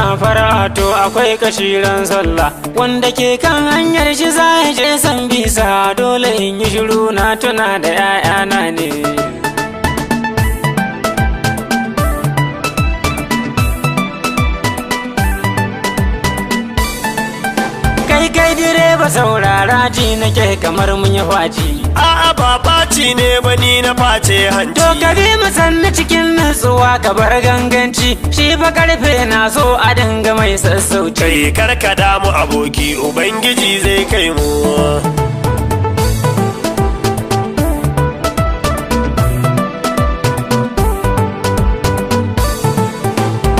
muna fara to akwai kashiran sallah. Wanda ke kan hanyar shi za ya je san bisa, dole in yi shiru na tuna da 'ya'yana ne. Kai kai direba saurara, ji nake kamar mun yi faci. A'a, ba faci ne ba, ni na face hanci. To ka bi mu sannu cikin nutsuwa, ka bar ganganci, shi fa karfe na so a dinga mai sassauci. Kai, karka damu aboki, Ubangiji zai kai mu.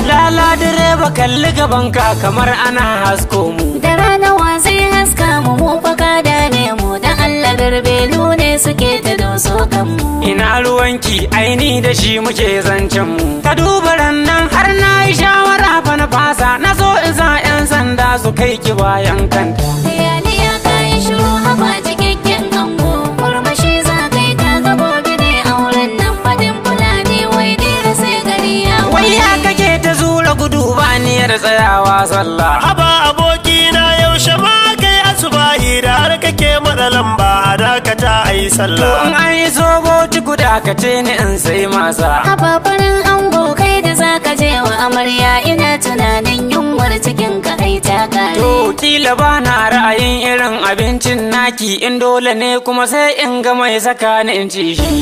Lala direba, kalli gabanka kamar ana hasko mu. Da rana wa zai haska mu? Mu fa ka dame mu dan Allah, garbelu ne suke ta doso kanmu. Ina ruwanki? Aini da shi muke zancen mu. Ka duba rannan har na yi shawara fa na fasa, na so in sa 'yan sanda su kai ki bayan kanta. Liyaliya, ka yi shiru, haba cikakken ango. Murmushi za kai, ka ga gobe ne auren nan, fadin Fulani wai dira sai gari ya Wai ya waye. kake ta zura gudu ba niyyar tsayawa sallah? Haba abokina, yaushe ma kai asubahi da har kake matsa lamba a dakata a yi To in sallah? an yi soboci guda ka ce ni in sai masa. Haba farin ango, kai da zaka je wa amarya, ina tunanin yunwar cikin ka ai ta kare. To kila ba na ra'ayin irin abincin naki, in dole ne kuma sai in ga mai saka ni in ci shi.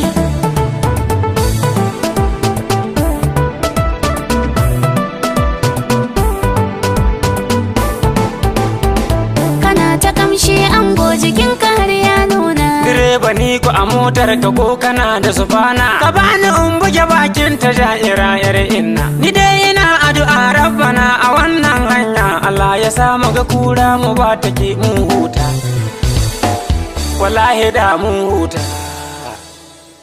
Kana ta kamshi ango, jikinka har ya nuna. Direba, ni ku a motar ka ko kana da sufana? Ka bani in buge bakin ta ja'ira yar inna. Ni dai ina addu'a, rabbana a wannan hanya Allah ya sa mu ga kura mu ba take mun huta. Wallahi da mun huta.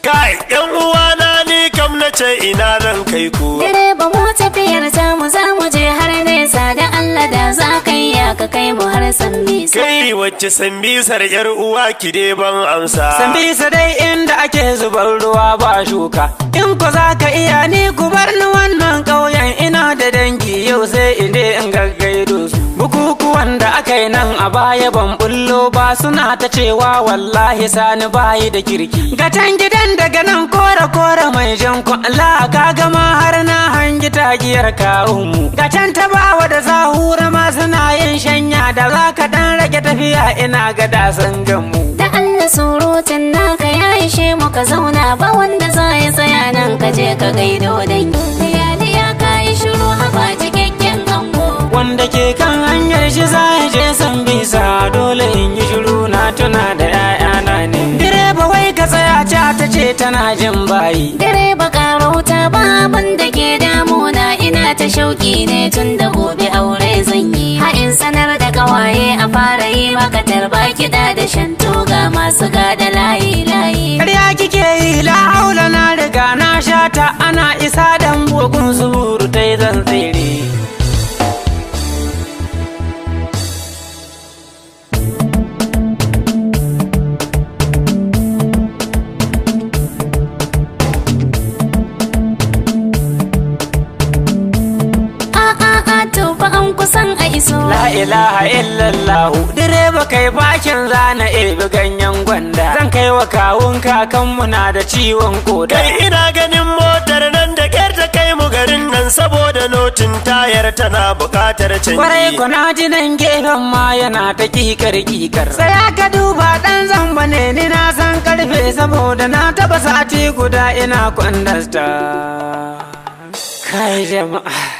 Kai, yan uwana, ni kam na ce ina zan kai ku. Direba, mu tafiyar tamu za mu je har nesa, da Allah da za ka yi ya ka kai mu har san nisa. Kai, wacce Sambisar, yar uwa, ki dai ban amsa. Sambisa dai inda ake zubar ruwa ba shuka. In ku za ka iya, ni ku bar ni wannan ƙauyen, ina da dangi, yau sai in je in gaggaido su. Bukukuwan da aka yi nan a baya ban bullo ba, suna ta cewa wallahi Sani bayi da kirki. Ga can gidan daga nan kore kore mai jan ku Allah, ka gama har na hangi tagiyar kawunmu. Ga can ta bawa da sahura ma suna yin shanya, da za ka dan rage tafiya ina ga dasan ganmu. Da Allah surutun naka ya ishe mu, ka zauna, ba wanda za ya tsaya nan, ka je ka gaido dangi. Liyaliya, ka yi shiru, haba cikakken ango. Wanda ke kan hanyar shi za ya je san bisa, dole in yi shiru na tuna da 'ya'yana ne. Direba, wai ka tsaya ca ta ce tana jin bayi. Direba, karauta ba abin da ke damuna, ina ta shauki ne tun da gobe aure zan yi. Ha'in sanar da kawaye a fara yi maka tarba, kiɗa da shantu ga masu gada layi layi. Ƙarya kike yi, la haula, na riga na shata, ana isa dan bugun zuru tai zan tsere. A a a, to fa an kusan a iso. La ilaha illallah, direba kai bakin zana ebi ganyen gwanda. Zan kai wa kawun kakanmu na da ciwon koda. Kai, ina ganin motar nan da kyar ta kai mu garin nan, saboda notin tayar tana buƙatar Kwarai canji. ko, na ji nan gefen ma yana ta kikar kikar. Saya ka duba, dan zamba ne, ni na san karfe saboda na taba sati guda ina kwandasta. Kai jama'a.